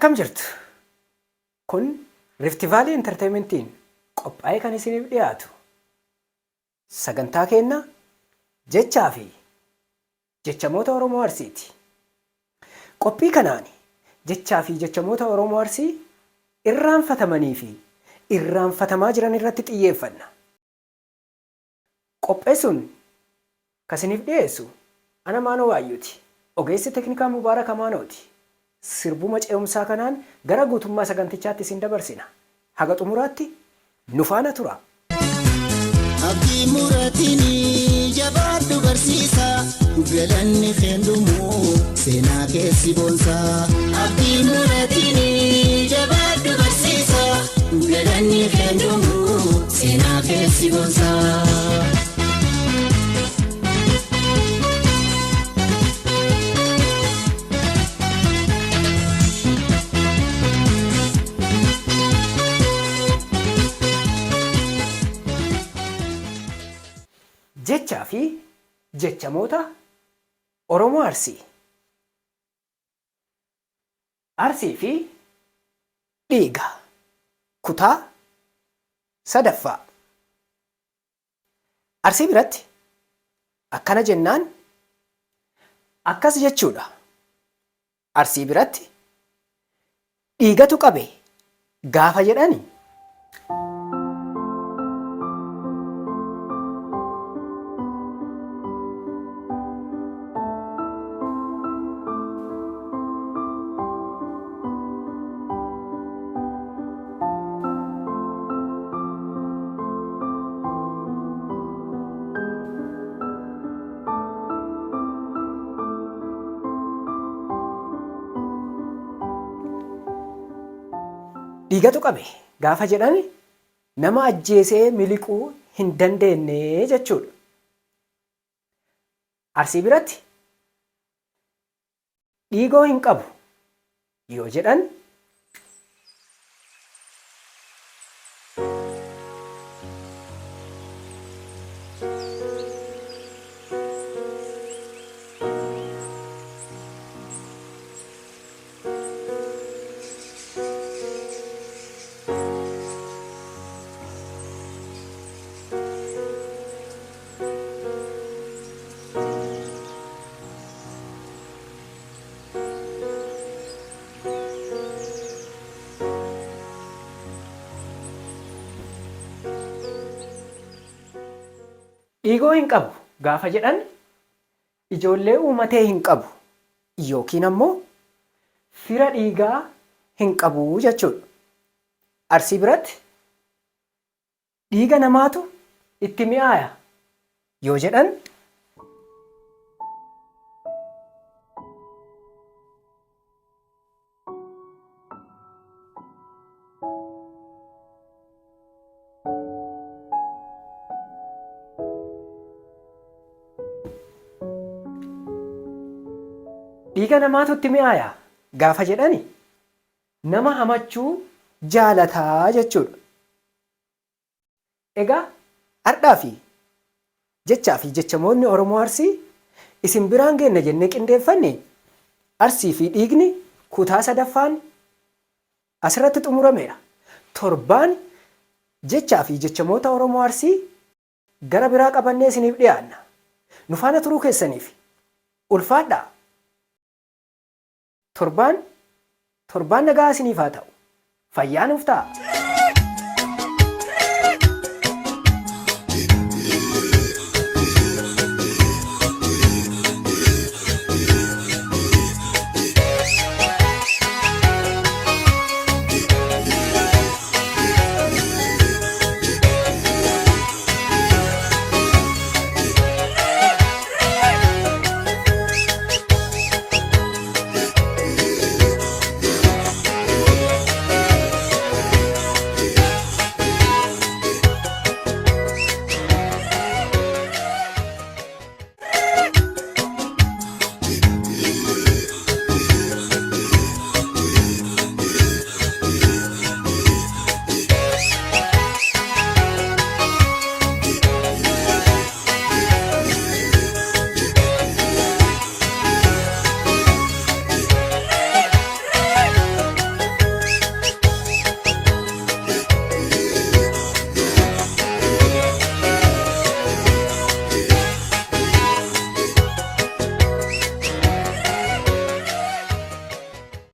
Akkam jirtu? Kun Rift Valley Entertainmentiin qophaa'ee kan isiniif dhiyaatu sagantaa keenna jechaa fi jechamoota Oromoo Arsiiti. Qophii kanaan jechaa fi jechamoota Oromoo Arsii irraanfatamanii fi irraanfatamaa jiran irratti xiyyeeffanna. Qopheessuun ka isiniif dhiyeessu ana Maanoo Waayyuuti. Ogeessi teknikaa Mubaarak Amaanooti. Sirbuma ce'umsaa kanaan gara guutummaa sagantichaatti isin dabarsina. Haga xumuraatti nu faana turaa. Abdii muratinii jabaadhu barsiisaa galanni keen dhumuu seenaa keessi boonsaa. Abdii muratinii jabaadhu barsiisaa galanni keen dhumuu seenaa keessi boonsaa. Jechaa fi jechamoota Oromoo Arsii. Arsii fi dhiiga. Kutaa sadaffaa. Arsii biratti akkana jennaan akkas jechuudha. Arsii biratti dhiigatu qabe gaafa jedhani Dhiigatu qabe gaafa jedhan nama ajjeesee miliquu hin dandeenye jechuudha. Arsii biratti Dhiigoo hin qabu yoo jedhan. Dhiigoo hin qabu gaafa jedhan ijoollee uumatee hin qabu yookiin ammoo fira dhiigaa hin qabu jechuudha. Arsii biratti Dhiiga namaatu itti mi'aaya yoo jedhan. Dhiiga namaatu itti mi'aaya gaafa jedhani nama hamachuu jaalata jechuudha. Egaa ardhaa fi jechaa fi jechamoonni Oromoo Arsii isin biraan geenna jennee qindeeffanne Arsii fi dhiigni kutaa sadaffaan asirratti xumurameera. Torbaan jechaa fi jechamoota Oromoo Arsii gara biraa qabannee isiniif dhiyaanna. Nu faana turuu keessaniif ulfaadhaa! Torbaan torbaan nagaa isiniif haa ta'u. Fayyaa nuuf ta'aa!